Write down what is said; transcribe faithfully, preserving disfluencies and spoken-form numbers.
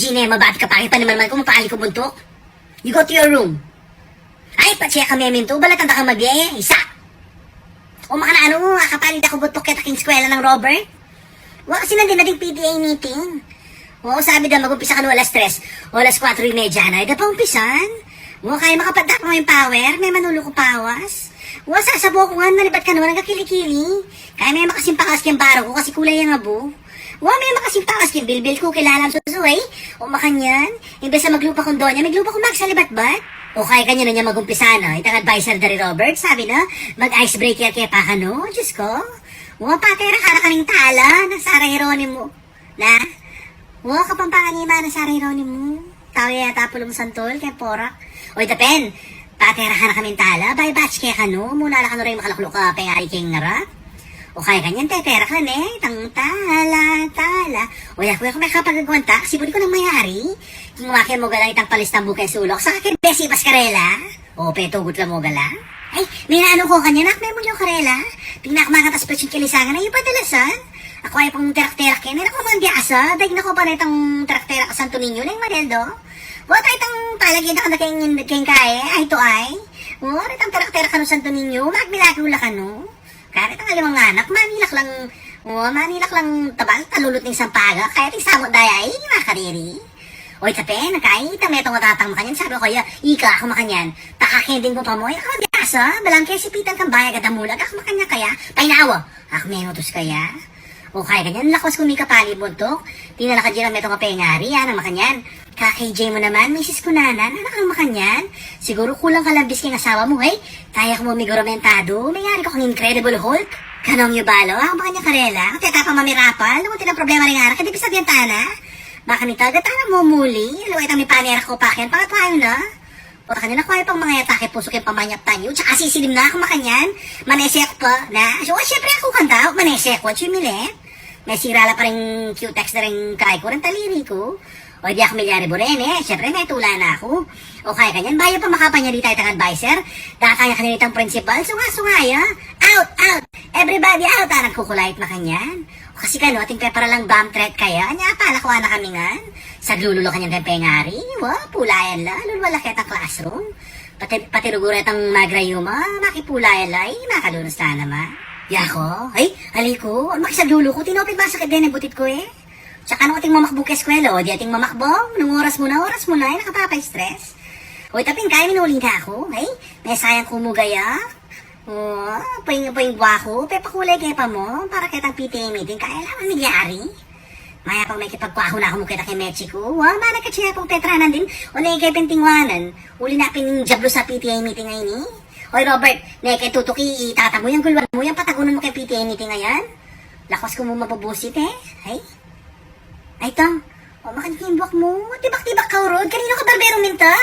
Gina, mabati ka pa, paniman-man ku, mapali ku buntuk. You go to your room. Ay, patse ka me mintu, balatan da ka mabie, isa. O makananu, akapali da ku buntuk keta king eskwela nang Robert. Wa kasi nandin na ding P T A meeting. O, sabi da, mag-umpisa kanu alas tres. O, alas kwatro y medya na, e da pa umpisan. Wa, kaya makapatak mo ing power, me manulu ku pawas. Wa, sasabu ku ngan, malibat kanu, nagkakili-kili. Kaya me makasimpakas king baro ku kasi kulay yang abu. Wa, me makasimpakas king bilbil ku, kilala mu susuway. O makanyan, imbes na maglupa kung donya, maglupa kung magsalibat-bat. O kaya kanyan na nya mag-umpisa na, itang adviser da ri Robert, sabi na, mag-icebreaker ke pa kanu, Diyos ko. Wa, patera ka na kaning tala, na Sara Jeronimo. Na? Wa, Kapampangan i Mana Sara Jeronimo. Tau ya yata pulung santol, kaya porak. Oy, Dapen, patera ka na kaming tala, bay batch ke kanu, muna la kanu rin makalakluk a pengari king arap. O kaya kanyan, tetera ka ne, itang tala, tala. O ya, kuya, ku me kapagagwan ta, kasi buri ku nang mayari. King wake mu galang itang palis tambu ke sulok, saka ke besi pas karela. O, petugut la mu galang. Ay, me nanu ku kanyan, ak me mu yu karela. Pinakamakatas pa yung kilisangan, ay, padalasan. Aku ay pang terak-terak yan, ay, naku, mang biasa. Daig na ku pa na itang terak-terak Santo Niño, na yung Maneldo. Buat ay itang palagi na kanda keng, keng kae, ay, to ay. Buat ay itang terak-terak kanu Santo Niño, magmilagu la kanu. Kaya itang alimang anak, manilak lang, o, manilak lang tabal, talulut ning sampaga, kaya ting samut daya, ay, makariri. Oy, Dapen, kaya itang metung a tatang makanyan, sabi ku kaya, ika, aku makanyan, pakakending ku pa mu, ika, biasa, balang ke sipitan kang bayag at damulag, aku makanyan kaya, painawa, aku menutus kaya. O kaya kanyan, lakwas ku mikapali buntuk, tinala ka dyan ang metung a pengari, anang makanyan. Ka-K J mu naman, misis ku nanan, anak nang makanyan. Siguru kulang ka lambis king asawa mu, hey? Kaya ku mu miguramentadu, mayari ku kang Incredible Hulk. Kanung yu balo, aku makanyan karela, aku teka pa mamirapal, nung tinang problema ring anak, hindi pisag yan tana. Baka nita, gatana mu muli, luwa itang mipanerak ku pa ken, pangat wayu na. Pota kanyan, aku ay pang mga yata ke puso ke pamanyap tanyu, tsaka sisilim na aku makanyan, manese aku pa, na, so, syempre aku kanta, manese aku, at sumili. May sira la pa ring cutex na ring kay ku, ring taliri ku. O di aku milyari burene, syempre may tula na aku. O kaya kanyan, bayu pa makapanyari tayo tang adviser, daka ya kanyan itang principal, sunga-sunga ya. Out! Out! Everybody out! Anang kukulait makanyan. O kasi kanu, ating pepara lang bomb threat kaya, nya pa, nakuha na kami ngan. Saglulu la kanyan keng pengari, wa, pulayan la, lulwa la ketang classroom. Pati, pati rugu retang magrayuma, makipulayan la, ay, makalunus la naman. Yako, ay, ali ku, makisaglulu ku, tinopig masakit din ang butit ku eh. Tsaka nung ating mamakbong ke eskwela, o di ating mamakbong, nung oras mu na, oras mu na, ay nakapapa-stress. Oy, Dapen, kaya minuli na aku, ay, may sayang ku mu gaya. O, puing, puing gwa ku, pepakulay ke pa mu, para ketang P T A meeting, kaya lang milyari. Mayap pang makipagkwaku na aku mu keta ke mechi ku, wa, mana ka siya pang petranan din, o neke pentingwanan, uli na pin ning jablo sa P T A meeting a ini. Oy, Robert, neke tutuki, itata mu yang gulwan mu, yang patagunan mu ke P T A meeting a yan. Lakwas ku mu mabubusit eh. Ay? Ay, tang. O, makanyan ing buak mu. Tibak-tibak ka, Rod. Kaninu ka barbero minta?